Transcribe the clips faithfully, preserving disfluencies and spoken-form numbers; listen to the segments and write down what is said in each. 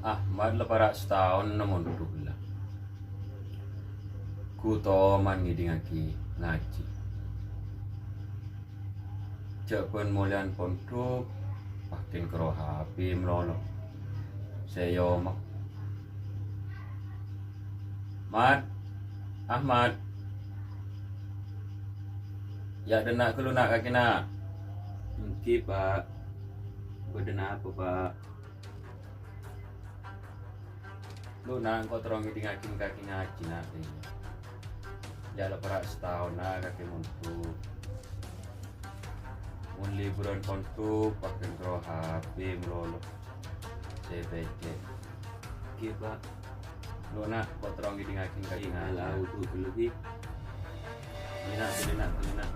Ahmad la para' sataonna mondhuk la. Ghu toman ngèdingngaghi ngajhi. Jhâ' bân molèyan pondhuk, pakèn karo H P malolo. Sè èyoma'. Mat, Ahmad. Yâ' dânna' ghâllu, Na', kakè, Na'. Èngghi, Pa'. Bâdâ napa, Pa'? Lu, Na', engko' terro ngèdingngaghi kakè ngajhi, Na'. Yâ' la para' sataonna kakè mondhuk. Mon liburan pondhuk, pakèn terro H P malolo. Sè pècè'. Ghi, Pa'. Lu, Na', engko' terro ngèdingngaghi kakè ngajhi. Al-, audu ghâllu, ghi. Tèlina, tèlina, tèlina.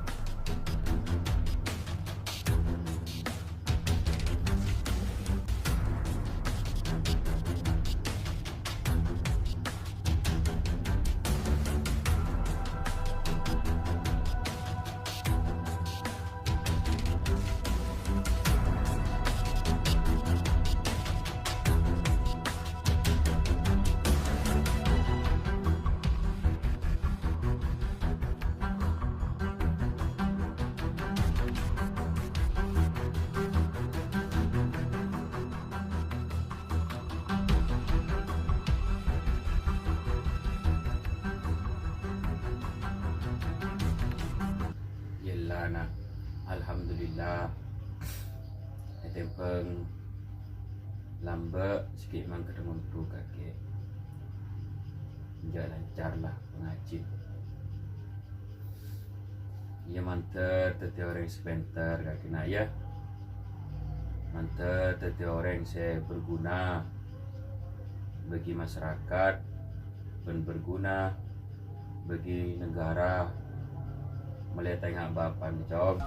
Iyâ la, Na'. Alhamdulillah. Ètèmbhâng lambâ' sè ghi' mangkèn mondhuk kakè. Enjâ' lancar la pangajhin. Iyâ, mandhâr dhâddhi orèng sè pènter kakè, Na', yâ. Mandhâr dhâddhi orèng sè berguna bagi masyarakat bân berguna bagi negara. Mèlè tengnga' bapa'na, Cong.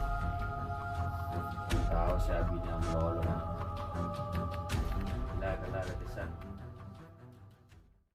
Tao sè abinèa malolo, Na'. Ghellâ', ghellâ', Kak Isan.